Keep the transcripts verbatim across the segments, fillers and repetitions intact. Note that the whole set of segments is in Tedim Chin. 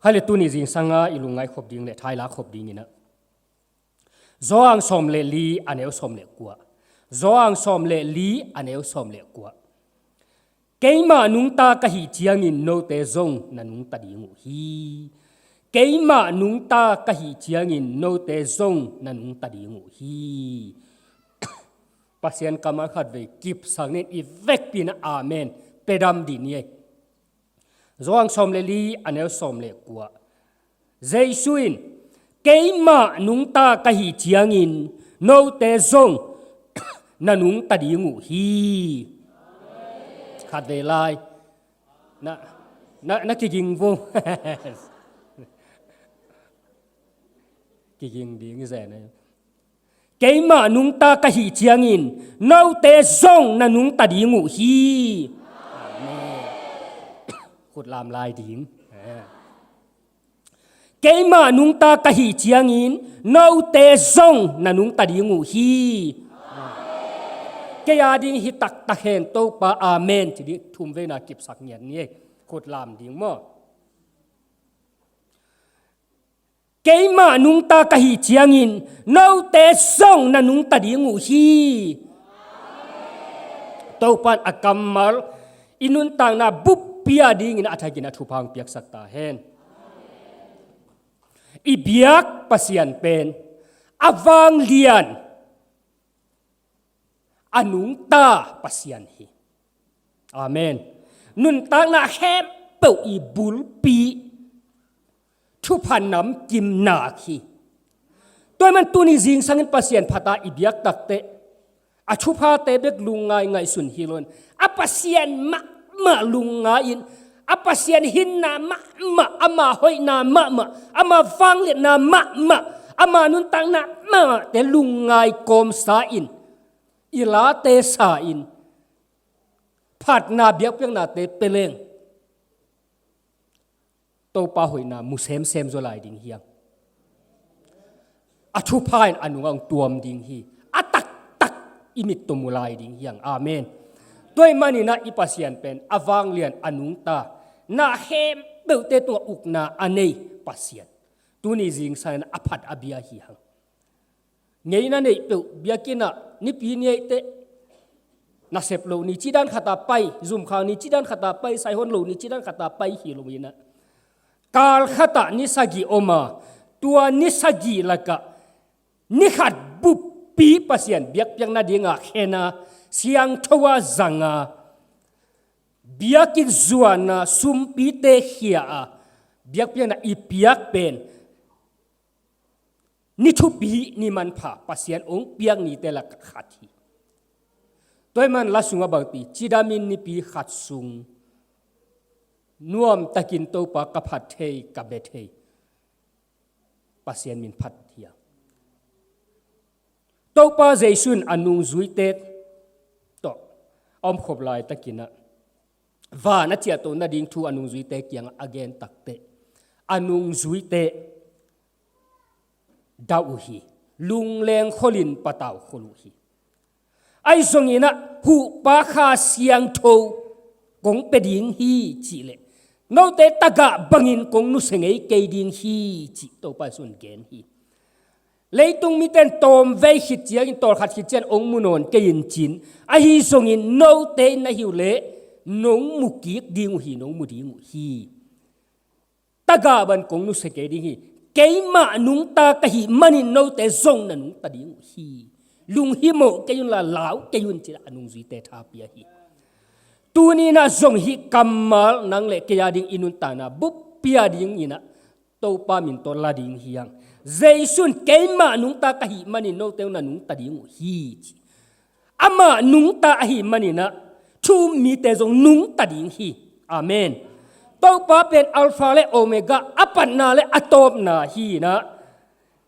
Hai le tuni zingsanga i lungngai khop ding le thaila khop ding inah, Johan sawm le li a neu sawm le kua. Johan sawm le li a neu sawm le kua. Keimah nungta ka hih ciangin note zong na nungta ding uh hi. Keimah nungta ka hih ciangin note zong na nungta ding uh hi. Pasian kammal khat vei kipsak nin i vekpi inah amen pia dam dih ni ei. Johan sawm le li a neu sawm le kua. Jesu in, keimah nungta ka hih ciangin note zong na nungta ding uh hi. Khat vei lai. Na, na, na kiging vo. Kiging ding i zen ei. Keimah nungta ka hih ciangin note zong na nungta ding uh hi. Amen. Khut lam lai ding. Keimah nungta ka hih ciangin note zong na nungta ding uh hi. Kei a ding hi taktak hen Topa, amen ci dih. Thum veina kipsak ngiat ni ei. Khut lam ding maw. Keimah nungta ka hih ciangin note zong na nungta ding uh hi. Topan a kammal i nuntakna buppi a dingin a thakin a thupha hong piaksak ta hen. I biak Pasian pen a vanglian, a nungta Pasian hi. Amen. Nuntakna khempeuh i bulpi thupha namkim nak hi. Tua ahih man tuni zingsangin Pasian phata i biak takteh a thuphate bek lungngai ngaihsun hi loin, a Pasian mahmah lungngai-in, a Pasian hinna mahmah, ama hoihna mahmah, ama vangliatna mahmah, ama nuntakna mahmahte lungngai kawmsa-in, i late sa-in, phatna biakpiaknate pia leng Topa hoihna mu semsem zaw lai ding hi hang. A thupha in a nungah hong tuam ding hi. A taktak i mit tawh mu lai ding hi hang. Amen. Tua ahih maninah i Pasian pen a vanglian, a nungta, na khempeuhte tungah ukna a nei Pasian. Tuni zingsangin a phat a bia hi hang. Ngeina neih peuh biakinn ah Nipi ni ei teh nasep loh ni, ci dan khat ah pai, zumkhang ni, ci dan khat ah pai, saihon loh ni, ci dan khat ah pai hi lo inah, kal khat ah ni sagih om a, tua ni sagih lakah ni khat buppi Pasian biakpiak nadingah khen a, siangtho a zang a, biakinn zuan a, sumpite khia a, biakpiakna i piak pen ni thupi, ni manpha Pasian hong piak nite lakah khat hi. Tua ahih man la sungah bangci, cidamin nipi khat sung nuamtakin Topa ka phat thei, ka bia thei, Pasian min phat hi hang. Topa Jesu in a nungzuite tawh a omkhop laitakinah, van a ciahtoh nading thu a nungzuite kiangah a gen takteh, a nungzuite dah uh hi. Lungleng kholin patau khol uh hi. Ahi zonginah huhpa Kha Siangtho kong pia ding hi cihleh, note tagah bangin kong nusia ngei kei ding hi, cih Topa Jesu in gen hi. Leitung mite in tawmvei khit ciangin, tawlkhat khit ciangin hong mu nawn kei in cin, ahi zongin note in na hi uh leh nong mu kik ding uh hi, nong mu ding uh hi. Tagah bang kong nusia kei ding hi. Keimah nungta ka hih manin note zong na nungta ding uh hi. Lunghimawh kei unla lau kei un, ci-in a nungzuite tha pia hi. Tuni inah zong hih kammal nang le kei a ding i nuntakna buppi a dinginah Topa min tawh la ding hi hang. Jesu in keimah nungta ka hih manin note zong na nungta ding uh hi, ci. Amah nungta ahih maninah thu-um mite zong nungta ding hi. Amen. Topa pen Alpha le Omega, a patna le a tawpna hi inah,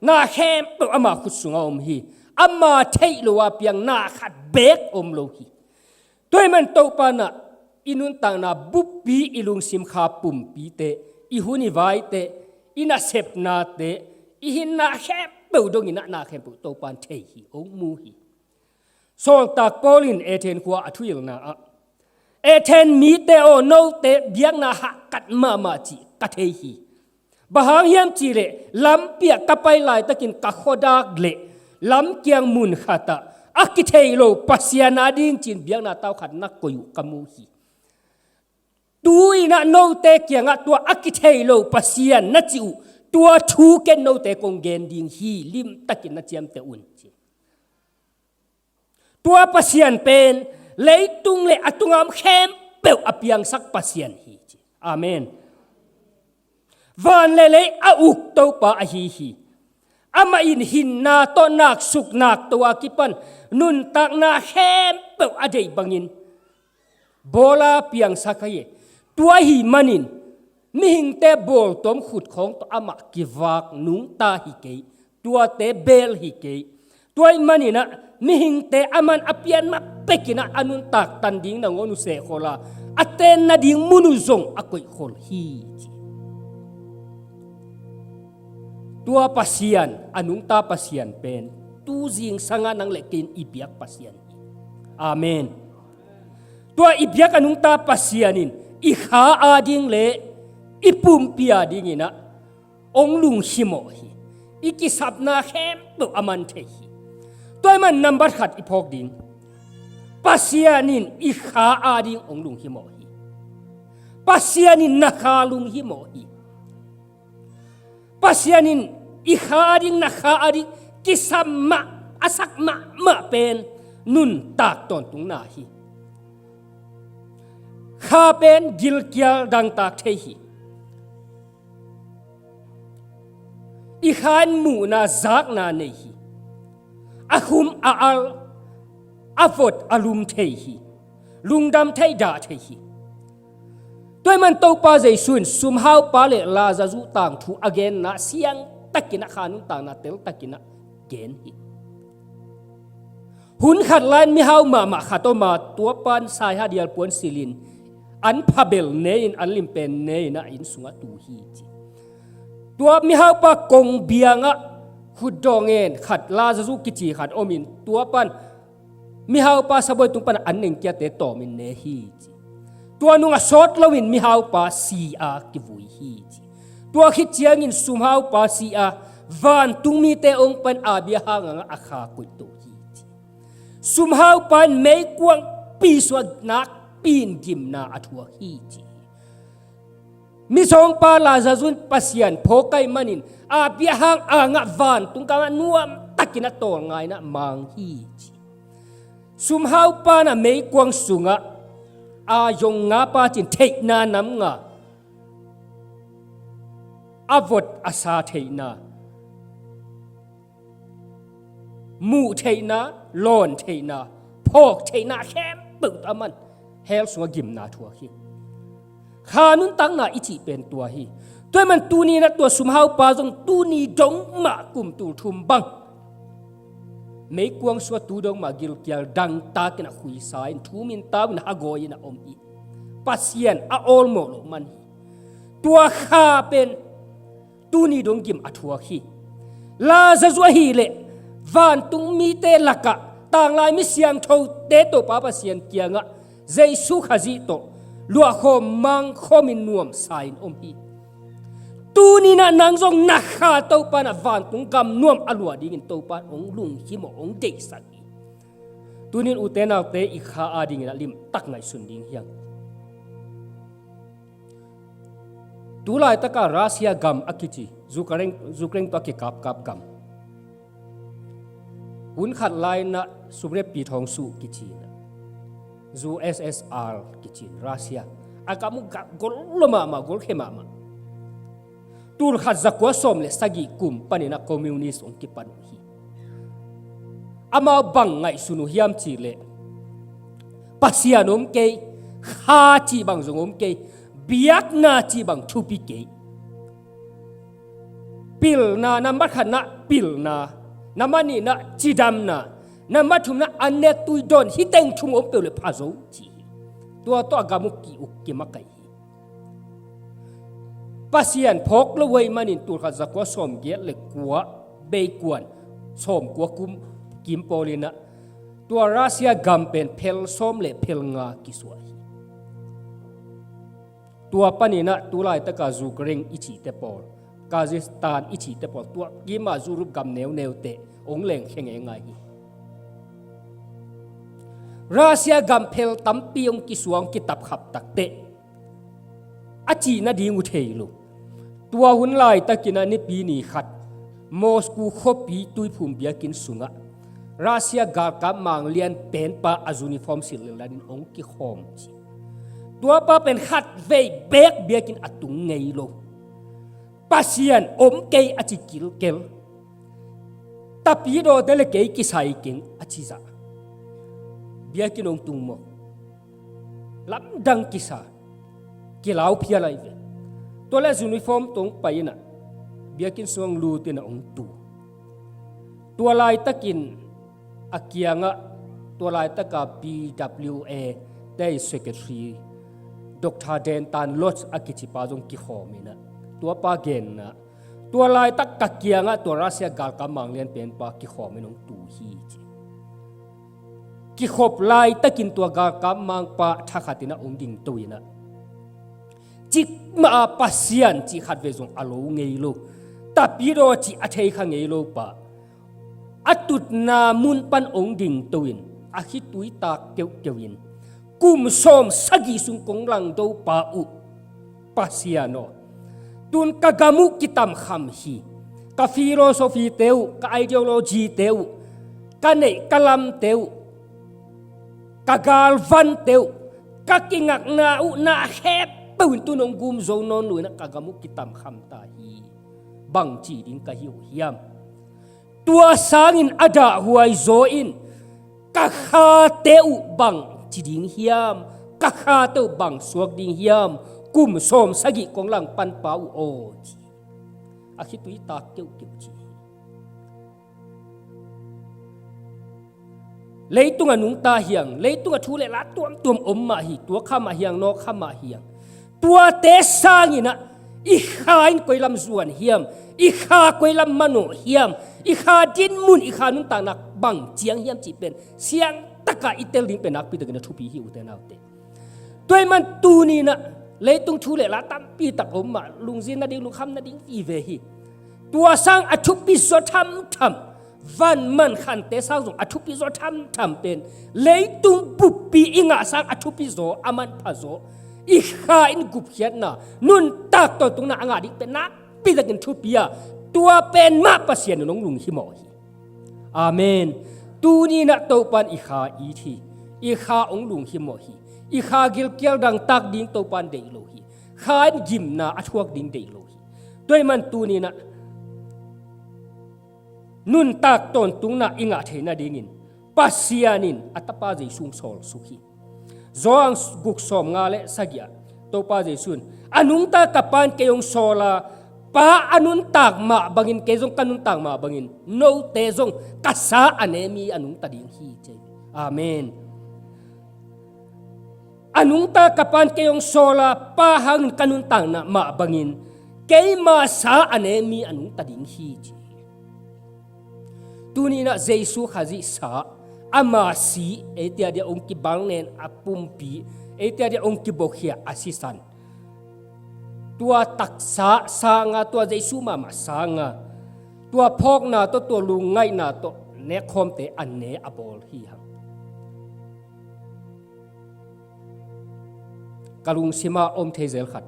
na khempeuh ama khut sungah om hi. Ama theih loh a piang na khat beek om lo hi. Tua ahih man Topa inah i nuntakna buppi, i lungsim kha pumpite, i hun i vaite, i nasepnate, i hinna khempeuh donginah na khempeuh Topa in thei hi, hong mu hi. Sawltak Paul in Athen khua a thuhilhna ah, Athen mite aw, note biakna hahkat mahmah cih ka thei hi. Bang hang hiam cih leh lampi ah ka pai laitakin ka khuadak leh lamkiang mun khatah a kitheih lo Pasian ading ci-in biakna tau khat na koih uh ka mu hi. Tu-in ah note kiangah tua a kitheih lo Pasian na cih uh, tua thu ken note kong gen ding hi, limtakin na ciamteh un ci. Tua Pasian pen leitung le a tunga om khempeuh a piangsak Pasian hi ci. Amen. Van le lei a uk Topa ahi hi. Amah in hinna tawh naksuk nakto a kipan nuntakna khempeuh a deih bangin bawl a piangsak ahi hi. Tua ahih manin mihingte bawltuam khutkhawng tawh amah kivak nungta hi kei. Tuate beel hi kei. Tua ahih manin ah mihingte aman a pian mah pekin ah a nuntak tan ding nangawn uh sehkhol a, a ten nading mun uh zong a koihkhol hi ci. Tua Pasian, a nungta Pasian pen tu zingsangah nang le kei in i biak Pasian hi. Amen. Tua i biak a nungta Pasian in i kha ading le i pumpi adingin ah hong lunghimawh hi. I kisapna khempeuh a man thei hi. Tua ahih man nambat khat i phawk ding. Pasian in i kha ading hong lunghimawh hi. Pasian in na kha lunghimawh hi. Pasian in i kha ading, na kha ading kisam mah, a sak mahmah pen nuntak tawntungna hi. Kha pen gilkial dangtak thei hi. I kha in muhna zakna nei hi. A khum a al, a vot a lum thei hi. Lungdam thei, dah thei hi. Tua ahih man Topa Jesu in sumhaupa le Lazarus tangthu a genna siangtakin ah kha nuntakna teltakin ah gen hi. Hun khat lai-in mihau mahmah khat om a, tua pan saiha dialpuan silhin an phabel ne-in an limpen ne-in ah inn sungah tu hi ci. Tua mihaupa kongbiangah khutdawh ngen khat Lazarus kici khat omin tua pan mihaupa sabuai tung pan an nengkiate tawmin ne hi ci. Tua nung a sawt loin mihaupa si a kivui hi ci. Tua khit ciangin sumhaupa si a vantung mite hong pan Abraham angah a kha koihto hi ci. Sumhaupa in meikuangpi sungah nakpi-in gimna a thuak hi ci. Mizawngpa Lazarus in Pasian phawk ahih manin Abraham angah vantung gamah nuamtakin a tawlnga-in ah mang hi ci. Sumhaupa in ah meikuang sungah a zong nga pacin theihna nam nga, a vot a sa theihna, muh theihna, lawn theihna, phawk theihna khempeuh a man hell sungah gimna thuak hi. Kha nuntakna i cih pen tua hi. Tua ahih man tuni-in ah tua sumhaupa zong tuni dong mah kum tul thum bang meikuang sungah tu dong mah gilkial dangtakin ah khuisa-in thu mintau-in hagawi-in ah om hi. Pasian a awlmawh loh man hi. Tua kha pen tuni dong gim a thuak hi. Lazarus ahih leh vantung mite lakah tanglai mi siangthote Topa Pasian kiangah Jesu Khazih tawh luahkhawm mangkhawmin nuamsa-in om hi. Tuni-in ah nang zong na kha Topa in ah vantung gam nuam a luah dingin Topa in hong lunghimawh, hong deihsak hi. Tuni-in ute naute i kha adingin ah limtak ngaihsun ding hi hang. Tu laitaka Russia gam a kici, Ukraine, Ukraine tawh a kikapkap gam. Hun khat lai-in ah Soviet pi thawng suh kici-in ah, U S S R kici-in Russia a gam uh gol lua mahmah, golkhia mahmah. Tul khat za kua sawm le sagih kum panin ah communist hong kipan uh hi. Amau bang ngaihsun uh hiam cih leh Pasian om kei, kha cih bang zong om kei, biakna cih bang thupi kei. Pilna, nambat khatna pilna, nambat nihna cidamna, nambat thumna an ne tui dawn, hih teng thum om peuh leh pha zo ci hi. Tua tawh a gam uh ki-uk kimakaih hi. Pasian phawk lo uh ahih manin tul khat za kua sawm giat le kua bei kuan sawm kua kum kim pawlin ah tua Russia gam pen phel sawm le phel nga kisuah hi. Tua panin ah tu laitaka Ukraine i cihte pawl Kazakhstan i cihte pawl, tua kima Europe gam neuneute hong lengkhia ngeingai hi. Russia gam phel tampi hong kisuang kitapkhap takteh a cih nading uh thei lo. Tua hun laitakin ah nipi ni khat Moscow khuapi Tuiphum biakinn sungah Russia galkap mang lian penpa a uniform silh lel danin hong kikhawm ci. Tuapa pen khatvei beek biakinn a tung ngei lo. Pasian om kei a ci kilkel. Tapidawte le kei kisai keng a ci zah. Biakinn hong tung maw. Lamdang kisa. Kilau phial ahi ve. Tua le uniform tawh hong pai in ah biakinn sung hong lut in ah hong tu. Tua laitakin a kiangah tua laitaka P W A te secretary Doctor Dentan Lodge a kicipa zong kikhawm in ah, tuapa genna, tua laitak ka kiangah tua Russia galkap mang lian penpa kikhawm in hong tu hi ci. Kikhop laitakin tua galkap mangpa thakhat in ah hong dingto in ah, cikmah a Pasian cih khatvei zong a lo ngei lo, tapidaw cih a thei kha ngei lo pa, a tutna mun pan hong dingto in, a khitui tak keuhkeuh in, kum sawm sagih sung kong langdo pa uh Pasian aw, tun ka gam uh kitamkham hi. Ka philosophy te uh, ka ideology te uh, ka neih ka lamte uh, ka galvante uh, ka kingakna uh, na khempeuh in tun hong gum zo nawn lo in ah ka gam uh kitamkham ta hi. Bang ci ding ka hi uh hiam? Tua sangin a dahhuai zaw in, ka khate uh bang ci ding hiam? Ka khate uh bang suak ding hiam? Kum sawm sagih kong lang panpa uh aw ci. A khitui tak keuhkeuh ci. Leitung a nungta hiang, leitung a thu le la tuamtuam om mah hi, tua kha mah hiang, nawk kha mah hiang. Tuate sangin ah i kha in koi lam zuan hiam, i kha koi lam manawh hiam, i kha dinmun, i kha nuntakna bang ciang hiam cih pen siangtaka i tel ding pen nakpi takin a thupi hi, ute naute. Tua ahih man tuni in ah leitung thu le la tampi tak om mah, lungzin nading, lungkham nading vive hi. Tua sang a thupi zaw thamtham, van man khante sang zong a thupi zaw thamtham pen leitung buppi i ngah sang a thupi zaw, a manpha zaw, i kha in gupkhiatna, nuntak tawntungna a ngah ding pen nakpi takin thupi a, tua pen mah Pasian in hong lunghimawh hi. Amen. Tuni in ah Topa in i kha it hi. I kha hong lunghimawh hi. I kha gilkial dangtak ding Topa in deih lo hi. Kha in gimna a thuak ding deih lo hi. Tua ahih man tuni in ah nuntak tawntungna i ngah theih nadingin Pasian in a Tapa Jesu hong sawlsuk hi. Johan guk sawmnga le sagih ah Topa Jesu in, a nungta ka Pa in kei hong sawl a, Pa a nuntak mah bangin kei zong ka nuntak mah bangin note zong ka sa a ne mi a nungta ding hi ci. Amen. A nungta ka Pa in kei hong sawl a, Pa hangin ka nuntakna mah bangin keima sa a ne mi a nungta ding hi ci. Tuni in ah Jesu Khazih sa, ama si, eite a dia hong kibalnen a pumpi, eite a dia hong kibokhia a sisan, tua taksa sanga, tua Jesu mahmah sanga, tua phawkna tawh, tua lungngaihna tawh nekkhawmte a ne a bawl hi hang. Ka lungsim ah om thei zel khat,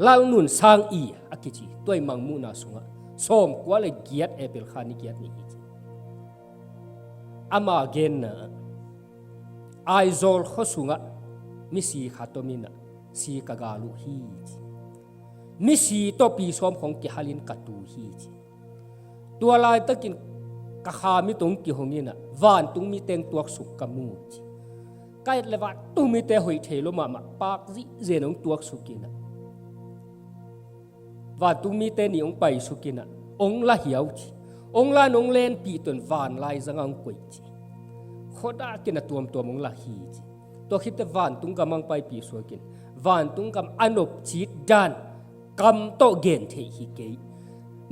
Lalnun Sang I a kici, tua i mangmuhna sungah sawmkua le giat April kha ni giat ni hi ci. Ama genna, Aizawl khua sungah misi khat om in ah, si ka gal uh hi ci. Misi tawh pi sawm khawng kihalin ka tu hi ci. Tua laitakin ka kha mit hong kihong in ah, vantung mite hong tuaksuk ka mu ci. Ka et leh vantung mite hoih thei lua mahmah, pak zihziah in hong tuaksuk in ah, vantung mite nih hong paisuk in ah, hong la hiau ci. Hong la in hong lenpih tawh in vanlai zangah hong koih ci. Khuadak in a tuamtuam hong la hi ci. Tua khit teh vantung gam hong paipih suak in, vantung gam a nopcit dan kam tawh gen theih hi kei.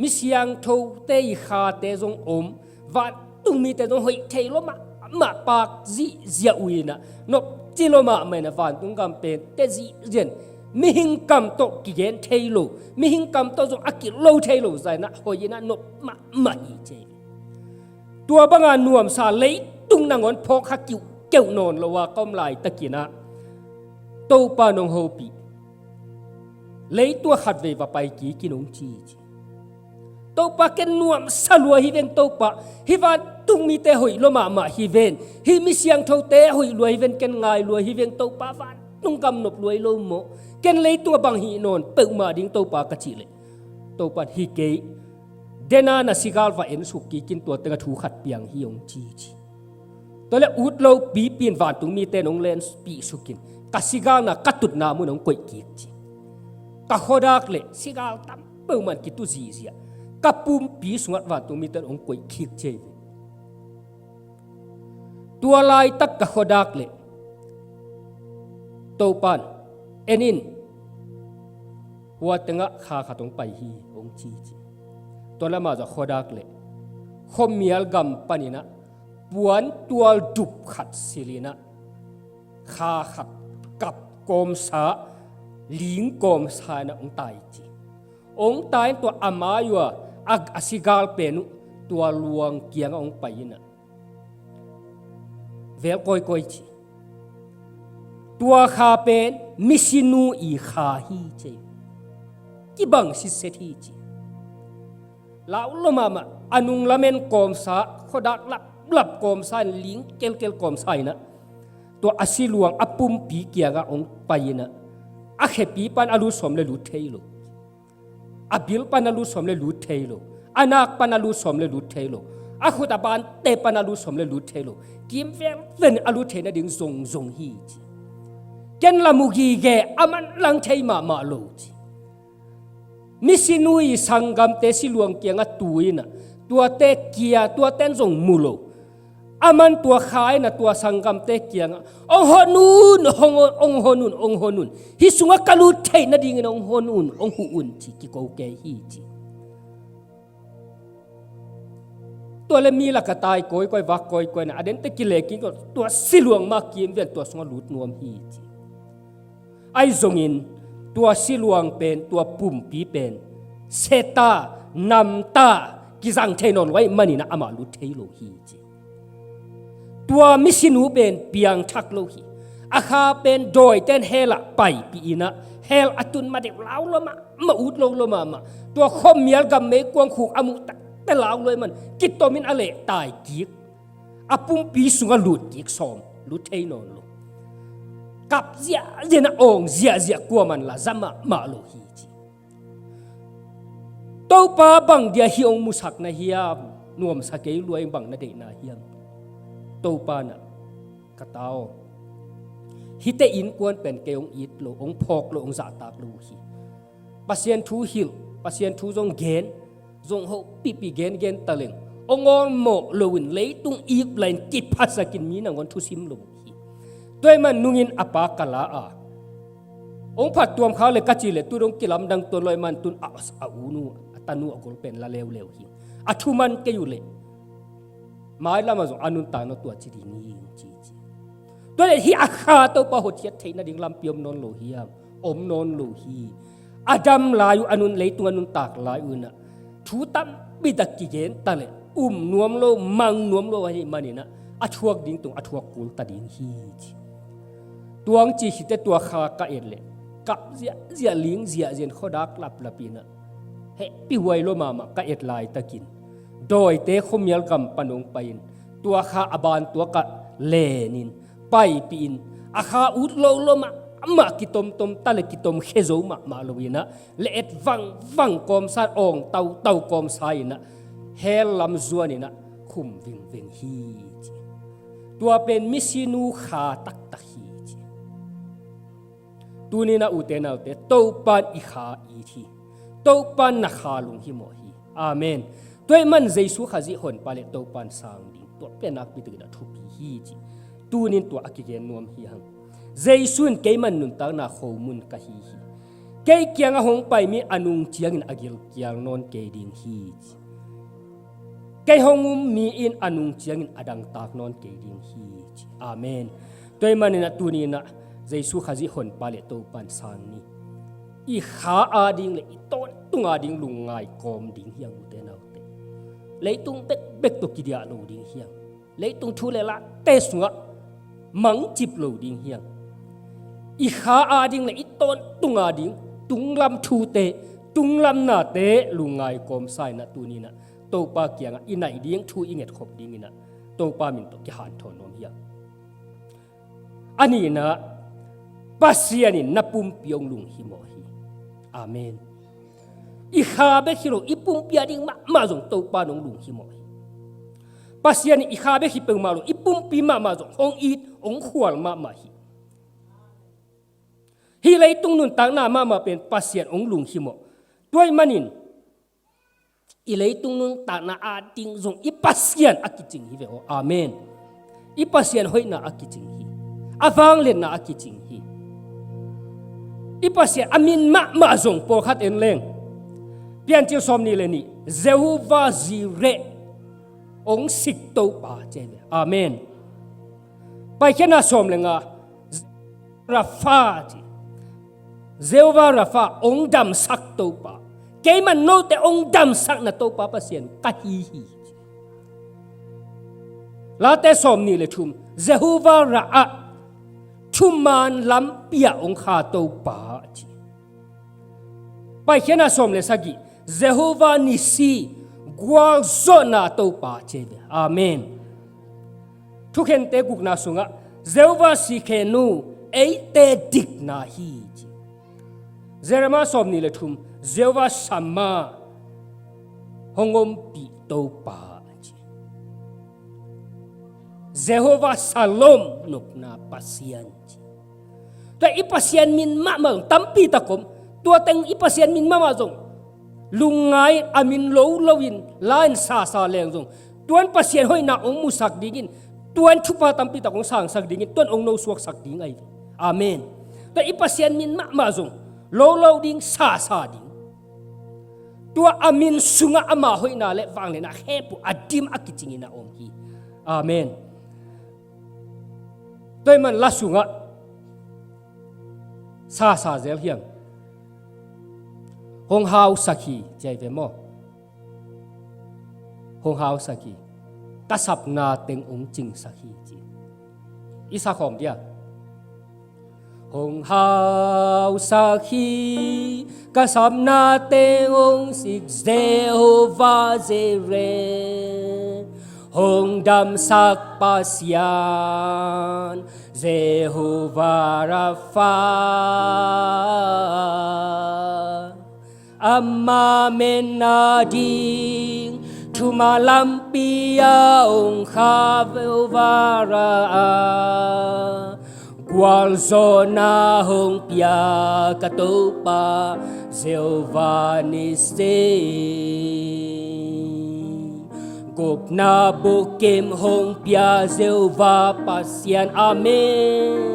Mi siangthote i khate zong om, vantung mite zong hoih thei lua mahmah, pak zihziah uh in ah, nopci lua mahmah in ah, vantung gam pen teh zihziah in Mihing kam tawh kigen thei lo, mihing kam tawh zong a kilo thei lo zah inah hoih inah nop mahmah hi ci. Tua banga nuamsa leitung nangawn phawkkha kiuhkeuh nawn lo a ka om laitakinah Topa nong hopih. Leitung ah khatvei va pai kikin hong ci ci. Topa, ken nuamsa lua hi veng Topa, hih vantung mite hoih lua mahmah hi veng, hih mi siangthote hoih lua hi veng, ken ngai lua hi veng Topa, vantung gam nop lua hi lo maw? Ken leitung ah bang hih nawn peuhmah ding Topa ka cih leh, Topa in, hi kei, dena na sigal va ensuk kikin tua tengah thu khat piang hi hong ci ci. Tua leh ut lo pipi in vantung mite in hong lenpih sukin ka sigalna ka tutna mun hong koih kik ci. Ka khuadak leh sigal tam peuhmah in kitu zihziah, ka pumpi sungah vantung mite in hong koih kik ci hi. Tua laitak ka khuadak leh Topa in, en in, hua tengah kha khat hong pai hi hong ci ci. Tua leh amah zong khuadak leh khuamial gam paninah puantual dup khat silinah kha khat kap kawmsa, ling kawmsa inah hong tai ci. Hong tai in tua a mai uh a, a sigal pen uh tua luang kiangah hong pai inah vel kawikawi ci. Tua kha pen misinu i kha hi ci. Kibang sitset hi ci. Lau lua mahmah, a nung lamen kawmsa, khuadak laplap kawmsa in, ling kelkel kawmsa inah tua a siluang a pumpi kiangah hong pai inah a khepi pan a lut sawm le lut thei lo, a bil pan a lut sawm le lut thei lo, a nak pan a lut sawm le lut thei lo, a khut a bante pan a lut sawm le lut thei lo, kimvelvel in a lut theih nading zongzong hi ci. Ken la mu gige, a manlang thei mahmah lo ci. Misinu i sanggamte siluang kiangah tu inah tuate kia, tuate in zong mu lo. Aman tua kha inah tua sanggamte kiangah, hong hon un, hong hon, hong hon un, hong hon un. Hih sungah ka lut theih nadingin hong hon un, hong huh un ci kiko kei hi ci. Tua leh mi lakah tai kawikawi, vak kawikawi inah a dente kileh kik, tua siluang mah kimvel tua sungah lut nuam hi ci. Ahi zongin tua siluang pen, tua pumpi pen seta, namta, kizang thei nawn lo ahih maninah amah lut thei lo hi ci. Tua misinu pen piangthak lo hi. A kha pen dawite in hell ah paipih inah hell a tun ma deuh, lau lua mahmah, ut lo lua mahmah, tua khuamial gam meikuang khuk a muh takte lau lua ahih man kitomin a leh tai kik. A pumpi sungah lut kik sawm, lut thei nawn lo. Kap ziahziah inah awng ziahziah, kuaman la za mahmah lo hi ci. Topa, bang dia hih hong musak na hiam? Nuamsa kei lua ing, bang na deihna hiam? Topa inah, ka ta aw, hihte innkuan pen kei hong it lo, hong phawk lo, hong zahtak lo uh hi. Pasian thu hilh, Pasian thu zong gen, zong hopihpih gengen taleng, hong awlmawh loin leitung ip lai-in kiphasakin mi nangawn thusim lo uh hi. Tua ahih man nungin a pa ka la a, hong phattuam khak leh ka cih leh tu dong kilamdang tuan lo ahih man tun a, a u nu, a tanu, a gol pen la leuleu hi. A thu man kei uh leh mailamah zong a nuntakna tua ci ding hi ci ci. Tua leh hih a kha Topa hotkhiat theih nading lampi om nawn lo hiam? Om nawn lo hi. A dam lai uh, a nun, leitung a nuntak lai uh inah thu tampi tak kigen ta leh um nuam lo, mang nuam lo ahih maninah a thuak ding tung a thuak kul ta ding hi ci. Tua hong cih khit teh tua kha ka et leh kap ziahziah, ling ziahziah in, khuadak laplap inah hehpih huai lua mahmah ka et laitakin dawite khuamial gam pan hong pai-in tua kha a ban tuakah lenin, paipihin, a kha ut lo lua mahmah, kitomtom ta leh kitomkhia zo mahmah lo inah, le-et vangvang kawmsa, awng tautau kawmsa inah, hell lam zuan inah khum vingving hi ci. Tua pen misinu kha taktak hi ci. Tuni-in ah ute naute, Topa in i kha it hi. Topa in na kha lunghimawh hi. Amen. Tua ahih man Jesu Khazih Honpa le Topa in sang ding, tua pen nakpi takin a thupi hi ci. Tuni-in tua a kigen nuam hi hang. Jesu in, "Keimah nuntakna khomun ka hi hi. Kei kiangah hong pai mi a nung ciangin a gilkial nawn kei ding hi," ci. "Kei hong um mi in a nung ciangin a dangtak nawn kei ding hi," ci. Amen. Tua ahih manin ah tuni-in ah Jesu Khazih Honpa le Topa in sang ni. I kha ading le i tawntung ading lungngai kawm ding hi hang, ute naute. Leitung bekbek tawh kidiah lo ding hi hang. Leitung thu le late sungah mangcip lo ding hi hang. I kha ading le i tawntung ading tunglam thute, tunglam nate lungngai kawm sa in ah, tuni in ah Topa kiangah i naih ding thu i ngetkhop ding in ah, Topa min tawh kihanthawn nuam hi hang. A nihna, Pasian in na pumpi hong lunghimawh hi. Amen. I kha bek hi lo, i pumpi ading mahmah zong Topa in hong lunghimawh hi. Pasian in i kha bek hi peuhmah lo, i pumpi mahmah zong hong it, hong khual mahmah hi. Hih leitung nuntakna mahmah pen Pasian hong lunghimawh. Tua ahih manin i leitung nuntakna ading zong i Pasian a kicing hi ve aw. Amen. I Pasian hoihna a kicing hi. A vangliatna a kicing hi. I Pasian a min mahmah zong pawlkhat en leng, Piancil sawmnih le nih, Jehovah Jireh, hong sik Topa ci hi ve. Amen. Paikhiatna sawm le nga, Rapha ci. Jehovah Rapha, hong damsak Topa. Keimah note hong damsakna Topa Pasian ka hi hi. Late sawmnih le thum, Jehovah Raah, thuman lampi ah hong kha Topa ci. Paikhiatna sawm le sagih, Jehovah Nissi, gualzawhna Topa ci hi ve. Amen. Thukhente gukna sungah, Jehovah Tsidkenu, eite dikna hi ci. Jeremiah sawmnih le thum, Jehovah Shammah, hong ompih Topa ci. Jehovah Shalom, nopna Pasian ci. Tua i Pasian min mahmah zong tampi tak om. Tua teng i Pasian min mahmah zong lungngai a min lo lo in la in sasa leng zong, tuan Pasian hoihna hong musak dingin, tuan thupha tampi tak hong sangsak dingin, tuan hong nosuaksak ding ahi. Amen. Tua i Pasian min mahmah zong lo lo ding, sasa ding. Tua a min sungah ama hoihna le vangliatna khempeuh a dim a kicingin a om hi. Amen. Tua ahih man la sungah sasa zel hi hang. Hong hausak hi ci hi ve maw. Hong hausak hi. Ka sapna teng hong cingsak hi ci. I sa khawm dia. Hong hausak hi, ka sapna teng hong sik Jehovah Jireh, hong damsak Pasian Jehovah Rapha. Ama min ading thuman lampi ah hong kha Jehovah Raah, gualzawhna hong pia ka Topa Jehovah Nissi. Gupna bukim hong pia Jehovah Pasian, amen.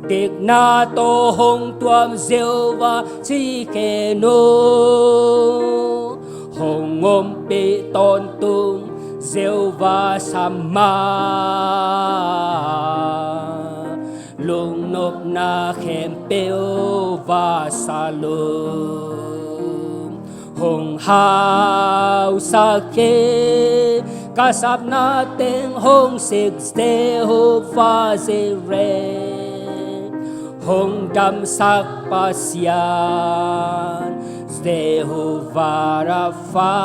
Dikna tawh hong tuam Jehovah Tsidkenu, hong ompih tawntung Jehovah Shammah, lungnopna khempeuh Jehovah Shalom. Hong hausak hi, ka sapna teng hong sik Jehovah Jireh, hong damsak Pasian Jehovah Rapha.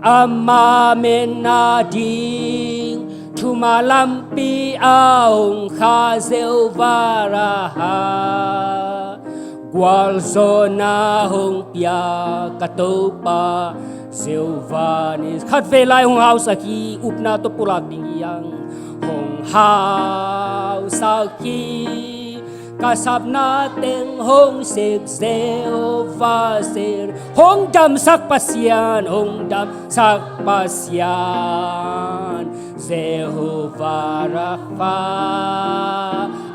Ama min ading thuman lampi ah hong kha Jehovah Raah, gualzawhna hong pia ka Topa Jehovah Nissi. Khatvei lai hong hausak hi, upna tawh pulak ding hi hang. Hong hausak hi, ka sapna teng hong sik Jehovah Jireh, hong damsak Pasian, hong damsak Pasian Jehovah Rapha.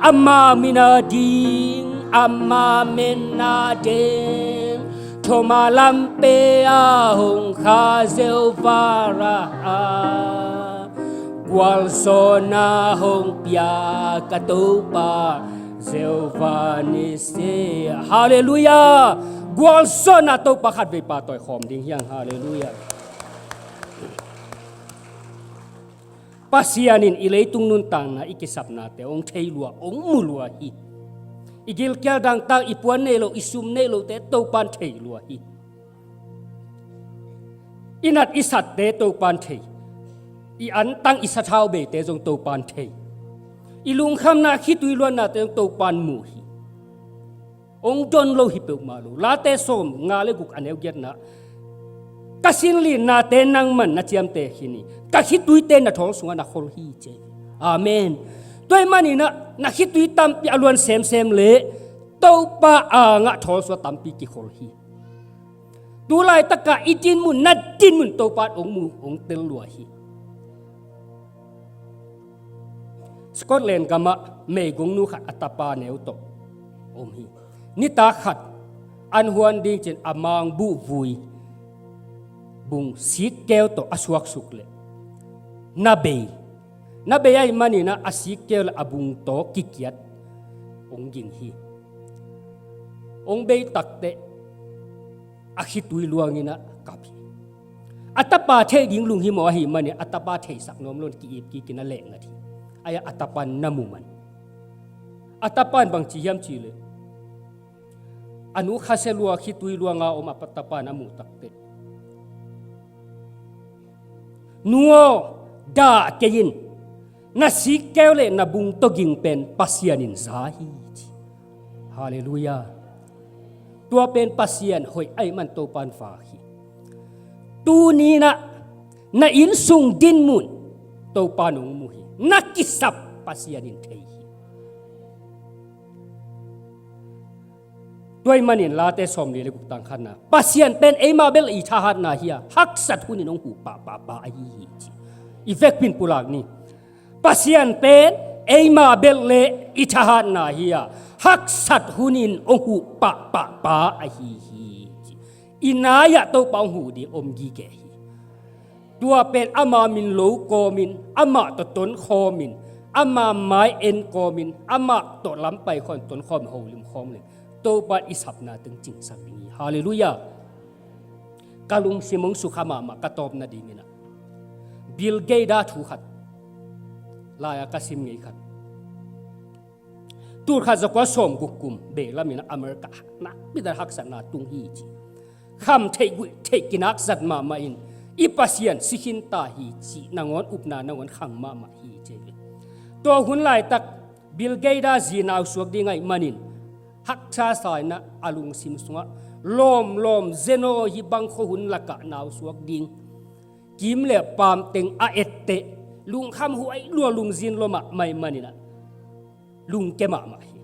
Ama min ading, ama min ading thuman lampi ah hong kha Jehovah Raah, Gualzawhna hong pia ka Topa Jehovah Nissi. Halleluiah. Gualzawhna Topa khatvei pahtawi khawm ding hi hang. Halleluiah. Pasian in i leitung nuntakna, i kisapnate hong thei lua, hong mu lua hi. I gilkial dangtak, i puan neih loh, i sum neih lohte Topan thei lua hi. I nat i satte Topan thei. I antang i sathau beite zong Topan thei. I lungkhamna, khitui luannate zong Topan mu hi. Hong don lo hi peuhmah lo. Late sawmnga le guk, a neu giatna, ka sin linnate nangman na ciamteh khin hi. Ka khituite na thawl sungah na khol hi, ci. Amen. Tua ahih manin ah, na khitui tampi a luan semsem leh Topa angah thawl sungah tampi kikhol hi. Tu laitakah i dinmun, na dinmun Topa in hong mu, hong tel lua hi. Scotland gamah meigongnu khat a tapa neu tawh om hi. Nitak khat an huan ding ci-in a mangbuh vui bung sikkeu tawh a suaksuk leh na bei. Na bei ahih manin ah a sikkeu le a bung tawh kikiat hong ging hi. Hong bei takteh a khitui luangin ah kap hi. A tapa theih ding lunghimawh ahih manin a tapa theisak nuam loin ki-ip kikin a lehngat hi. Ahi a tapan na mu man. A tapan bang ci hiam cih leh, a nu khasia lua, khitui luanga om a tapa na muh takteh, "Nu aw, dah kei in, na sikkeu le na bung tawh ging pen Pasian in za hi," ci. Halleluiah. Tua pen Pasian hoih ahih man Topan vak hi. Tuni-in ah na innsung dinmun Topan hong mu hi. Na kisap Pasian in thei hi. Tua ahih manin Late sawmli le guk, tang khatna, Pasian pen eima bel i thahatna hi a, haksat hunin hong huh pahpahpah ahi hi, ci. I vekpi-in pulak ni. Pasian pen eima bel le i thahatna hi a, haksat hunin hong huh pahpahpah ahi hi, ci. I nai-ah Topa hong huh ding om gige hi. Tua pen ama min lo kawmin, amah tawh tonkhawmin, ama mai en kawmin, amah tawh lam pai khawmin, tonkhawmin, holim khawm leng Topa in i sapna teng cingsak ding hi. Halleluiah. Ka lungsim hong sukha mahmah, ka tawp nadingin ah, Bill Gates thu khat, lai-a ka sim ngei khat. Tul khat za kua sawmguk kum bei lamin ah America nakpi takin haksatna tung hi, ci. Kham theih guih theih kinak zat mahmah in, i Pasian si khin ta hi, ci. Nangawn upna nangawn khang mahmah hi, ci. Tua hun laitak Bill Gates zi nau suak ding ahih manin haksa sa-in ah a lungsim sungah, "Lawm, lawm, zen aw, hih bang khuahun lakah nau suak ding." Kim le paam teng a etteh, lungkham huai lua, lungzin lua mahmah ahih manin ah lungke mahmah hi.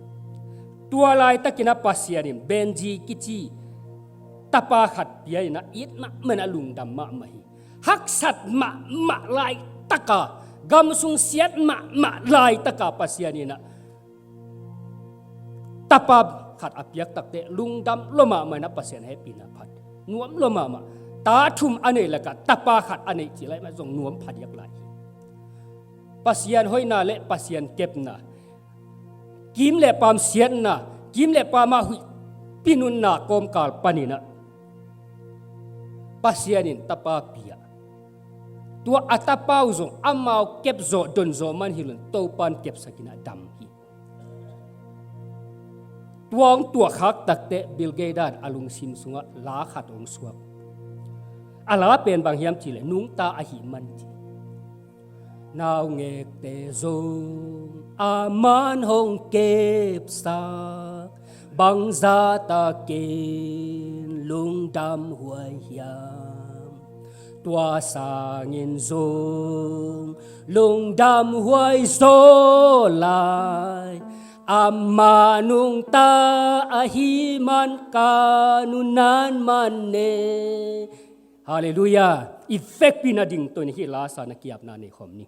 Tua laitakin ah Pasian in Benji kici tapa khat pia-in ah, it mahmah in ah lungdam mahmah hi. Haksat mahmah laitaka, gamsung siat mahmah laitaka Pasian in ah tapa khat a piak takteh lungdam lua mahmah in ah Pasian hehpihna phat, nuam lua mahmah. Ta thum a neih lakah tapa khat a neih cih lai mah zong nuam phadiak lai hi. Pasian hoihna le Pasian kepna, kim le paam siatna, kim le paam a huihpi nunna kawmkal panin ah Pasian in tapa pia. Tua a tapa uh zong amau kep zawh, don zawh man hi loin Topan kepsakin ah dam hi. Tua hong tuahkhak takteh Bill Gates in a lungsim sungah la khat hong suak. A la pen bang hiam cih leh, nungta ahih man, ci. Naungekte zong aman hong kepsak, bangzah takin lungdam huai hiam. Tua sangin zong lungdam huai zaw lai, amah nungta ahih man ka nunan man ne. Halleluiah. I vekpi-in ah dingto-in hih la sa-in ah ki-apna nei khawm ni.